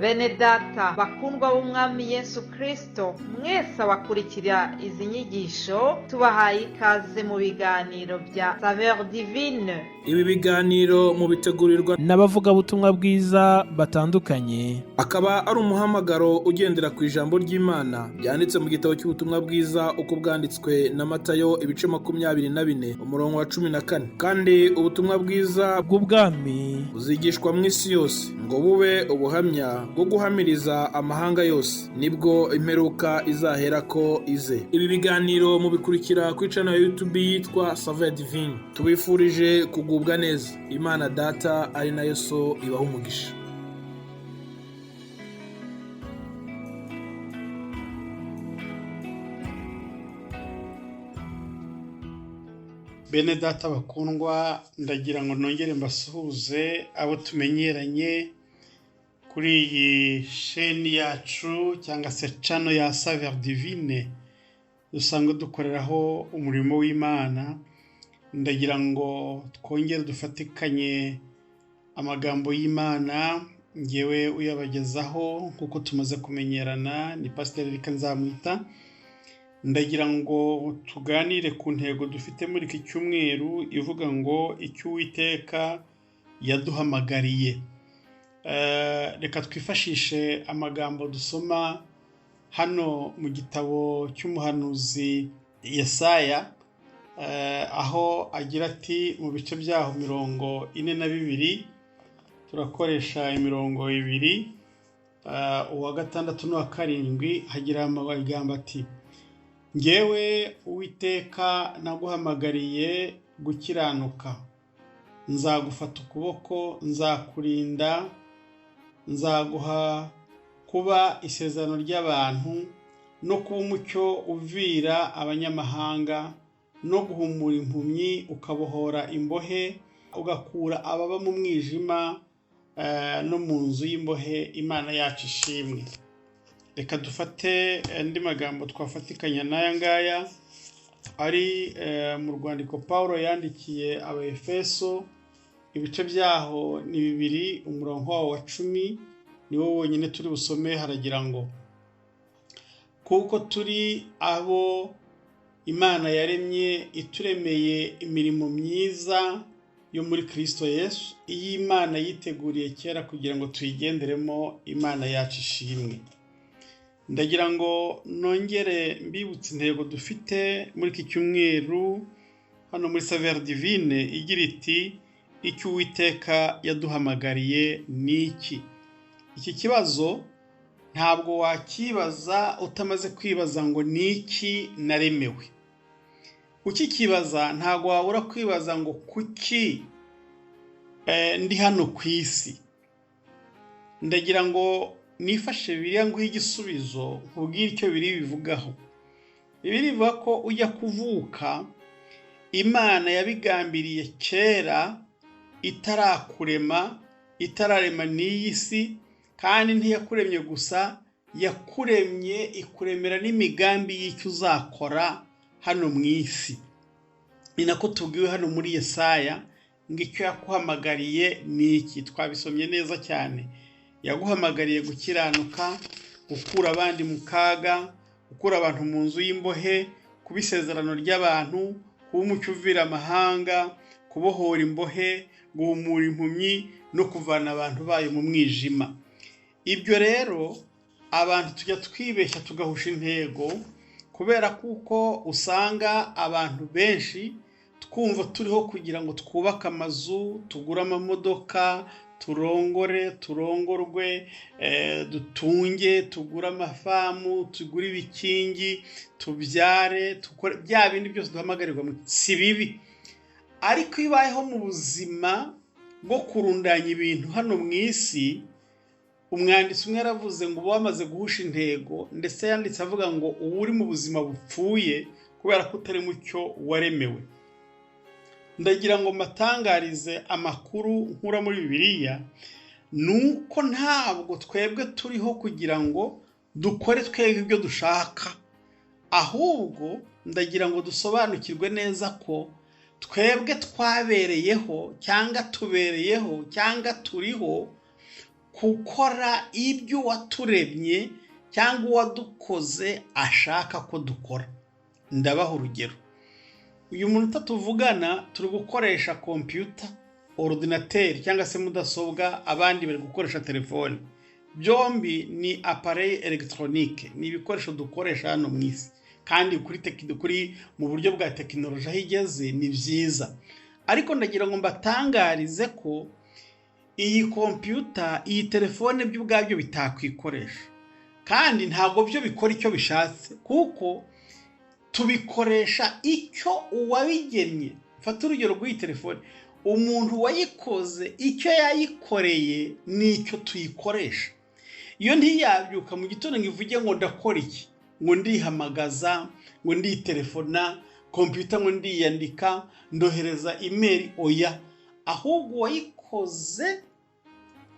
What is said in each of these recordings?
Bene data bakundwa b'Umwami Yesu Kristo, mwese abakurikira izi nyigisho, tubahaye ikaze mu biganiro bya Saveur Divine. Ibi biganiro mubitegurirwa n'abavugabutumwa bwiza batandukanye, akaba ari umuhamagaro ugendera ku ijambo ry'Imana ryanditse mu gitabo cy'ubutumwa bwiza uko bwanditswe na Matayo, ibice 24, umurongo wa 14. Kandi ubutumwa bwiza bw'ubwami buzigishwa mu isi yose ngo bube ubuhamya bwo guhamiriza amahanga yose, nibwo imperuka izaherako ize. Ibi biganiro mubikurikira kuri channel ya YouTube yitwa Saveur Divine. Tubifurije kugubwa neza. Imana Data ari nayo So ibaha umugisha. Bene data bakundwa, ndagira ngo nongere mbasuhuze abo tumenyeranye kuri iyi sheni yacu cyangwa se channel ya Saveur Divine dusanzwe dukoreraho umurimo w'Imana. Ndagira ngo twongere dufatikanye amagambo y'Imana, ngewe uyabagezaho nk'uko tumaze kumenyerana ni Pasiteri Eric Nzamwita. Ndagira ngo tuganire ku ntego dufite muri iki cyumweru ivuga ngo icyo Uwiteka yaduhamagariye. Reka twifashishe amagambo dusoma hano mu gitabo cy'umuhanuzi Yesaya, aho agira ati mu bice byaho 42, turakoresha imirongo ibiri, uwa gatandatu n'uwa karindwi, hagira amagambo ati: Ngewe Uwiteka naguhamagariye gukiranuka, nzagufata ukuboko, nzakurinda, nzaguha kuba isezerano ry'abantu no kuba umucyo uvira abanyamahanga, no guhumura impumyi ukabohora imbohe, ugakura ababa mu mwijima no mu nzu y'imbohe. Imana yacu ishimwe. Reka dufate andi magambo twafatikanya n'aya ngaya ari mu rwandiko Paul yandikiye Abaefeso, ibice byaho ni 2, umurongo wawo wa 10 niwo wonyine turi busome. Haragira ngo: kuko turi abo Imana yaremye ituremeye imirimo myiza yo muri Kristo Yesu, iyi Imana yiteguriye kera kugira ngo tuyigenderemo. Imana yacu ishimwe. Ndagira ngo nongere mbibutse intego dufite muri iki cyumweru hano muri Saveur Divine igira iti: icyo Uwiteka yaduhamagariye ni iki? Iki kibazo ntabwo wakibaza utamaze kwibaza ngo ni iki naremewe. Ukikibaza ntabwo wabura kwibaza ngo kuki ndi hano ku isi. Ndagira ngo nifashe Bibiliya nguhe igisubizo, nkubwire icyo Bibiliya bivugaho. Bibiliya ivuga ko ujya kuvuka Imana yabigambiriye kera, itarakurema, itararema n'iyi si, kandi ntiyakuremye gusa, yakuremye ikuremera n'imigambi y'icyo uzakora hano mu isi. Ni nako tubwiwe hano muri Yesaya ngo icyo yakuhamagariye ni iki. Twabisomye neza cyane. Yaguhamagariye gukiranuka, gukura abandi mu kaga, gukura abantu mu nzu y'imbohe, kuba isezerano ry'abantu, kuba umucyo uvira amahanga, kubohora imbohe, guhumura impumyi no kuvana abantu bayo mu mwijima. Ibyo rero abantu tujya twibeshya tugahusha intego, kubera kuko usanga abantu benshi twumva turiho kugira ngo twubake amazu, tugure amamodoka, turongore, turongorwe, dutunge, tugure amafamu, tugure ibikingi, tubyare, tukore bya bindi byose duhamagarirwa. Si bibi, ariko iyo ubayeho mu buzima bwo kurundanya ibintu hano mu isi, umwanditsi umwe yaravuze ngo uba wamaze guhusha intego, ndetse yanditse avuga ngo uba uri mu buzima bupfuye kubera ko utari mu cyo waremewe. Ndagira ngo mbatangarize amakuru nkura muri Bibiliya, ni uko ntabwo twebwe turiho kugira ngo dukore twebwe ibyo dushaka, ahubwo ndagira ngo dusobanukirwe neza ko twebwe twabereyeho cyangwa tubereyeho cyangwa turiho gukora ibyo uwaturemye cyangwa uwadukoze ashaka ko dukora. Ndabaha urugero. Uyu munota tuvugana turi gukoresha kompiyuta, ordinateur cyangwa se mudasobwa, abandi bari gukoresha telefone. Byombi ni appareil électronique, ni ibikoresho dukoresha hano mu isi, kandi kuri mu buryo bwa tekinoloji aho igeze ni byiza. Ariko ndagira ngo mbatangarize ko iyi kompiyuta, iyi telefone byo ubwabyo bitakwikoresha, kandi ntabwo byo bikora icyo bishatse, kuko tubikoresha icyo uwabigennye. Fata urugero rw'iyi telefone, umuntu wayikoze icyo yayikoreye nicyo tuyikoresha. Iyo ntiyabyuka mu gitondo ngo ivuge ngo ndakora iki, ngo ndihamagaza, ngo nditelefona, kompiyuta ngo ndiyandika, ndohereza imeri, oya. Ahubwo uwayikoze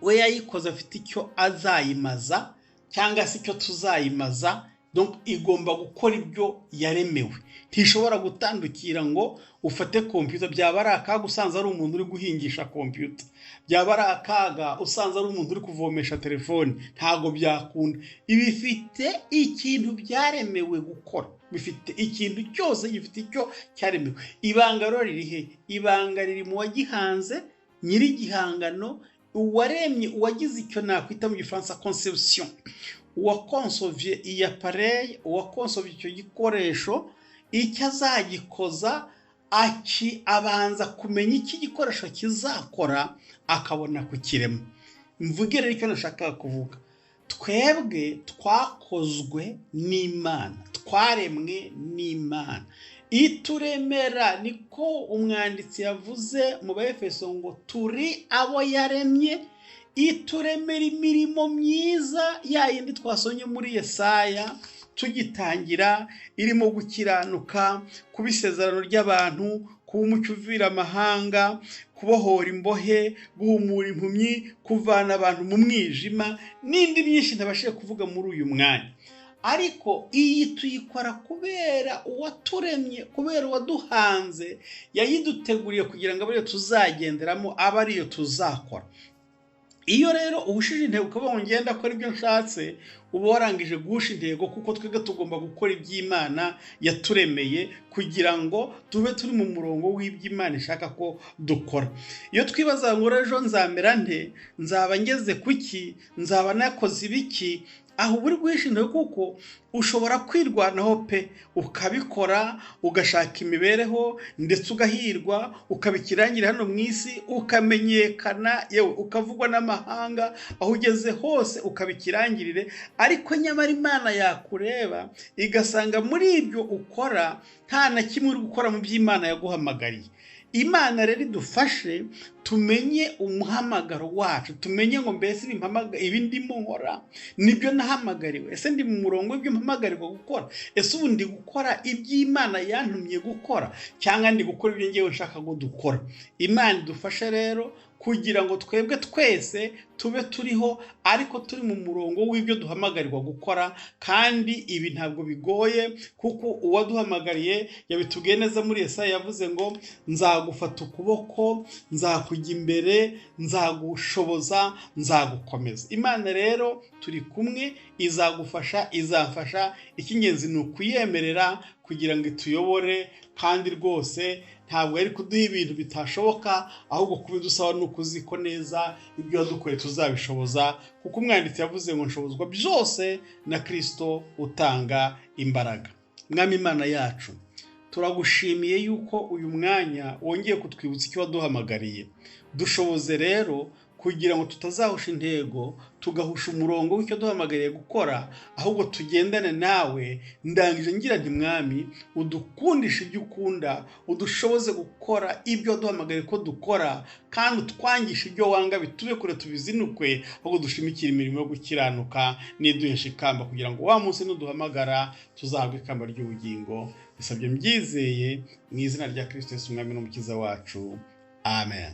we yayikoze afite icyo azayimaza cyangwa se icyo tuzayimaza. Donc igomba gukora ibyo yaremewe, ntishobora gutandukira ngo ufate kompiyuta. Byaba ari akaga usanze ari umuntu uri guhingisha kompiyuta, byaba ari akaga usanze ari umuntu uri kuvomesha telefone, ntabwo byakunda. Ibifite ikintu byaremewe gukora, bifite ikintu cyose gifite icyo cyaremewe. Ibanga rero riri he? Ibanga riri mu wagihanze, nyir'igihangano, uwaremye, uwagize icyo nakwita mu gifaransa conception, uwakonsovye iyi appareil, uwakonsovye icyo gikoresho, icyo azagikoza abanza kumenya iki gikoresho kizakora, akabona kukirema. Mvuge rero icyo nashakaga kuvuga, twebwe twakozwe n'Imana, twaremwe n'Imana ituremera. Niko umwanditsi yavuze mu Baefeso ngo turi abo yaremye, ituremera imirimo myiza ya yindi twasomye muri Yesaya tugitangira, irimo gukiranuka, kuba isezerano ry'abantu, kuba umucyo uvira amahanga, kubohora imbohe, guhumura impumyi, kuvana abantu mu mwijima, n'indi myinshi ntabashije kuvuga muri uyu mwanya. Ariko iyi tuyikora kubera uwaturemye, kubera uwaduhanze, yayiduteguriye kugira ngo abe ariyo tuzagenderamo, abe ariyo tuzakora. Iyo rero uhushije intego ukavuga ngo ngenda akora ibyo nshatse, uba warangije guhusha intego, kuko twebwe tugomba gukora iby'Imana yaturemeye kugira ngo tube turi mu murongo w'iby'Imana ishaka ko dukora. Iyo twibaza ngo ejo nzamera nte, nzaba ngeze kuki, nzaba nakoze ibiki, aho uba uri guhisha intego, kuko ushobora kwirwanaho pe, ukabikora, ugashaka imibereho, ndetse ugahirwa, ukaba ikirangirire hano mu isi, ukamenyekana, yewe ukavugwa n'amahanga, aho ugeze hose ukaba ikirangirire. Ariko nyamara Imana yakureba igasanga muri ibyo ukora nta na kimwe uri gukora mu by'Imana yaguhamagariye. Imana rero idufashe tumenye umuhamagaro wacu, tumenye ngo mbese ibi ndimo nkora nibyo nahamagariwe, ese ndi mu murongo w'ibyo mpamagarirwa gukora, ese ubu ndi gukora iby'Imana yantumye gukora, cyangwa ndi gukora ibyo ngewe nshaka ngo dukora. Imana idufashe rero kugira ngo twebwe twese tube turiho ariko turi mu murongo w'ibyo duhamagarirwa gukora. Kandi ibi ntabwo bigoye, kuko uwaduhamagariye yabitubwiye neza muri Yesaya, yavuze ngo nzagufata ukuboko, nzakujya imbere, nzagushoboza, nzagukomeza. Imana rero turi kumwe, izagufasha, izamfasha. Icy'ingenzi ni ukuyemerera kugira ngo ituyobore, kandi rwose ntabwo ari kuduha ibintu bitashoboka, ahubwo kubidusaba ni ukuziko neza ibyo wadukoreye tuzabishoboza, kuko umwanditsi yavuze ngo nshobozwa byose na Kristo utanga imbaraga. Mwami Imana yacu, turagushimiye yuko uyu mwanya wongeye kutwibutsa icyo waduhamagariye. Dushoboze rero kugira ngo tutazahusha intego, tugahusha umurongo w'icyo duhamagariye gukora, ahubwo tugendane nawe. Ndangije ngira nti Mwami, udukundishe ibyo ukunda, udushoboze gukora ibyo waduhamagariye ko dukora, kandi utwangishe ibyo wanga bitube kure tubizinukwe, ahubwo dushimikire imirimo yo gukiranuka n'iduhesha ikamba, kugira ngo wa munsi nuduhamagara tuzahabwe ikamba ry'ubugingo. Bisabye mbyizeye mu izina rya Kristo Yesu Umwami n'Umukiza wacu, amen.